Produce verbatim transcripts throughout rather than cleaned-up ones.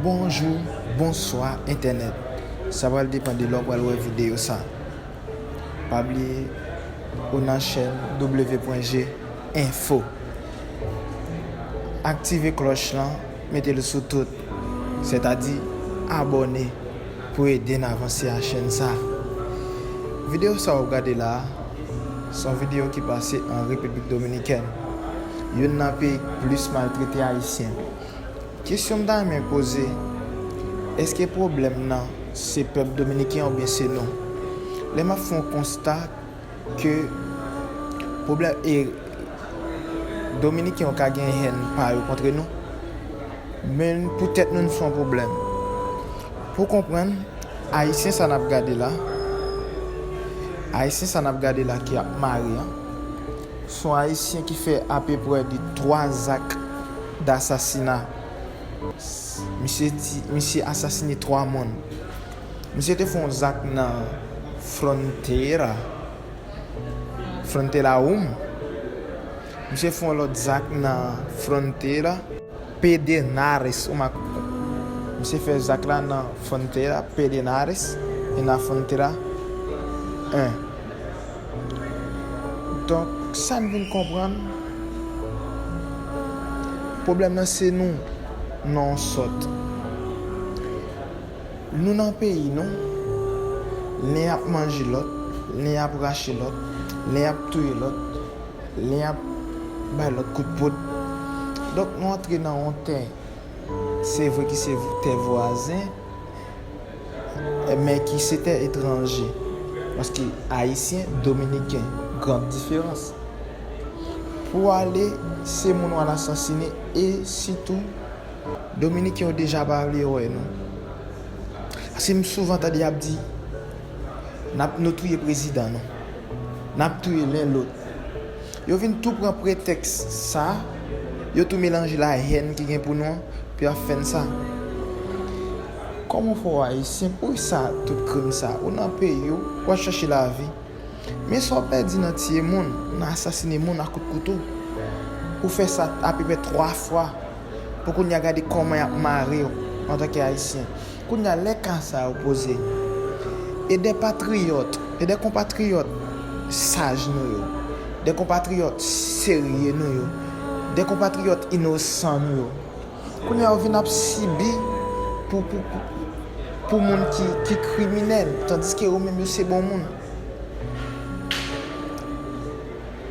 Bonjou, bonswa entènèt. Sa pral depann de lè w pral wè videyo sa. Pa bliye ou nan chèn W pwen G Info. Aktive klòch lan, mete l sou tout, sètadi abòne pou ede n avanse a chèn sa. Videyo sa w ap gade la a, se yon videyo ki pase an Repiblik Dominikèn, youn nan peyi k plis maltrete Ayisyen. Kesyon m ta renmen poze, èske pwoblèm nan se pèp dominiken an oubyen se nou? Lè m ap fè yon konsta ke pwoblèm e dominiken yo ka gen hèn pa yo kontre nou, men poutèt nou, nou se yon pwoblèm. Pou konprann, Ayisyen sa n ap gade la, Ayisyen sa n ap gade la ki ap mare an, se yon Ayisyen ki fè apeprè de twa zak dasasina. Misye ti, misye asasine twa moun. Misye te fè yon zak nan Frontera, Frontera Room. Misye fè yon lòt zak nan Frontera Pedernales, ou ma-, misye fè zak la nan Frontera Pedernales e nan Frontera en. Donk, sa n vin konprann, pwoblèm nan se nou, non sòt. Nou nan peyi nou, len y ap manje lòt, len y ap rache lòt, len y ap touye lòt, len y ap bay lòt kout poud. Donk, nou antre nan yon tè, se vre ki se tè vwazen, men ki se tè etranje. Paske Ayisyen, Dominiken, gran diferans. Pou ale, se moun w al asasine e sitou, Dominiken yo deja pa vle wè nou. Paske m souvan tande y ap di, n ap, nou touye prezidan nou. N ap touye len lòt. Yo vin tou pran pretèks sa, yo tou melanje la hèn ki gen pou nou an, pou y ap fè n sa. Kòman w fè w Ayisyen? Poukisa tout krim sa? Ou nan peyi w, w ap chache lavi. Men sa w pèdi nan tiye moun, nan asasine moun ak kout kouto. Ou fè sa apeprè twa fwa. Pou kounye a gade kòman y ap mare w antanke Ayisyen. Kounye a lè ka sa yo poze, e de patriyòt, e de konpatriyòt saj nou yo, de konpatriyòt serye nou yo, de konpatriyòt inosan nou yo. Kounye a yo vin ap sibi pou, pou, pou, pou moun ki, ki kriminèl, tandiske yo menm yo se bon moun.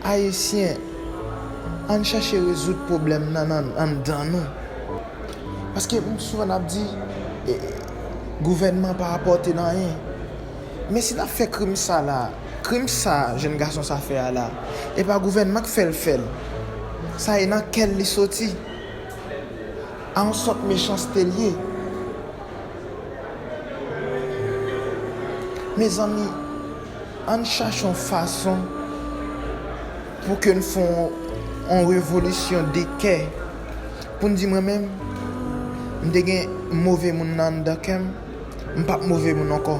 Ayisyen, ann chache rezoud pwoblèm nan, nan anndan nou. Paske m souvan ap di, e, gouvènman pa apòte n anyen. Men si n ap fè krim sa la, krim sa jèn gason sa fè a la, e pa gouvènman k fè l fè l. Sa e nan kè l li soti. A yon sòt mechanste l ye. Mezanmi, ann chache yon fason pou ke n fè yon, yon revolisyon de kè. Pou n di mwen menm, m te gen move moun nan anndan kè m, m p ap move moun ankò.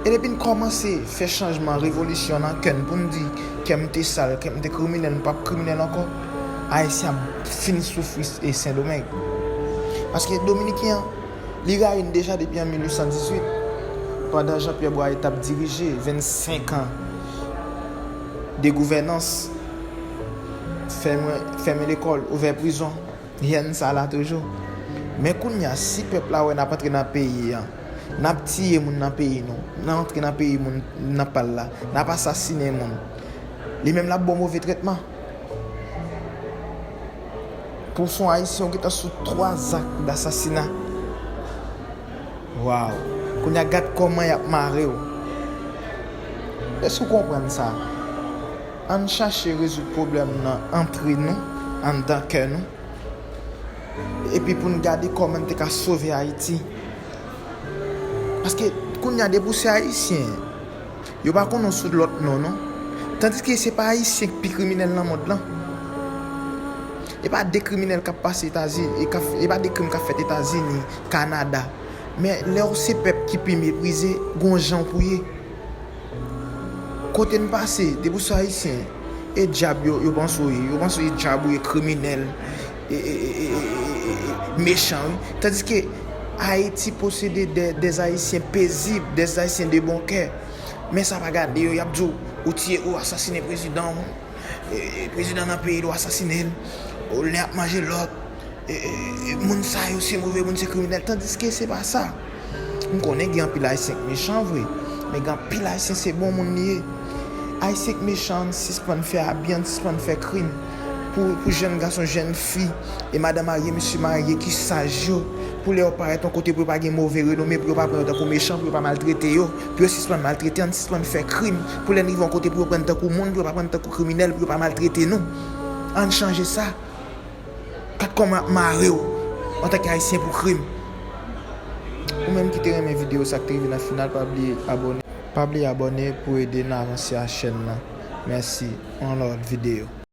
E depi n kòmanse fè chanjman, revolisyon nan kè n, pou n di kè m te sal, kè m te kriminèl, m p ap kriminèl ankò, Ayisyen ap fin soufri e Sendomeng. Paske Dominiken an, li rayi n deja depi an mil uit san dizuit, pandan Jean Pierre Boyer t ap dirije vennsenk an de gouvènans, fèmen, fèmen lekòl, ouvè prizon, hèn sa la toujou. Men kounye a, si pèp la wè n ap antre nan peyi an, n ap tiye moun nan peyi nou, n ap antre nan peyi moun nan pa l la, n ap asasinen moun, li menm l ap ba w move trètman. Pou w se yon Ayisyen, ou gentan sou twa zak dasasina. Waw! Kounye a, gad kòman y ap mare w. Èske w konprann sa? Ann chache rezoud pwoblèm nan antre nou, anndan kè nou. Epi pou n gade kòman n te ka sove Ayiti. Paske kounye a, depi w se Ayisyen, yo pa konnen w sou lòt non, non. Tandiske se pa Ayisyen k pi kriminèl nan mond lan. E pa de kriminèl k ap pase Etazini, e k ap, e pa de krim k ap fèt Etazini, Kanada. Men lè w se pèp ki pi meprize, gon jan pou ye. Kote n pase, depi w se Ayisyen, e dyab yo, yo panse w ye, yo panse w ye dyab ou ye, kriminèl, e, e, e, e, e, e, e, mechan, wi. Tandiske Ayiti posede de, des Ayisyen pezib, des Ayisyen de bon kè. Men sa pa gade yo, y ap di w, ou tiye, ou asasine prezidan w. E, e, prezidan nan peyi l, ou asasine l. Ou len ap manje lòt. E, e, e, moun sa yo se move moun, se kriminèl. Tandiske se pa sa. M konnen gen anpil Ayisyen k mechan vre, men gen anpil Ayisyen se bon moun li ye. Ayisyen k mechan, ann sispann fè abi, ann sispann fè krim. Pou, pou jèn gason, jèn fi, e madan marye, mesye marye ki saj yo, pou lè yo parèt yon kote pou yo pa gen move renome, pou yo pa pran yo tankou mechan, pou yo pa maltrete yo, pou yo sispann maltrete, ann sispann fè krim, pou lè n rive yon kote pou yo pran n tankou moun, pou yo pa pran n tankou kriminèl, pou yo pa maltrete nou. Ann chanje sa. Gad kòman y ap mare w antanke Ayisyen pou krim. Ou menm ki te renmen videyo sa k te rive nan final, pa bliye abòne. Pa bliye abòne pou ede n avanse a chèn nan. Mèsi. Yon lòt videyo.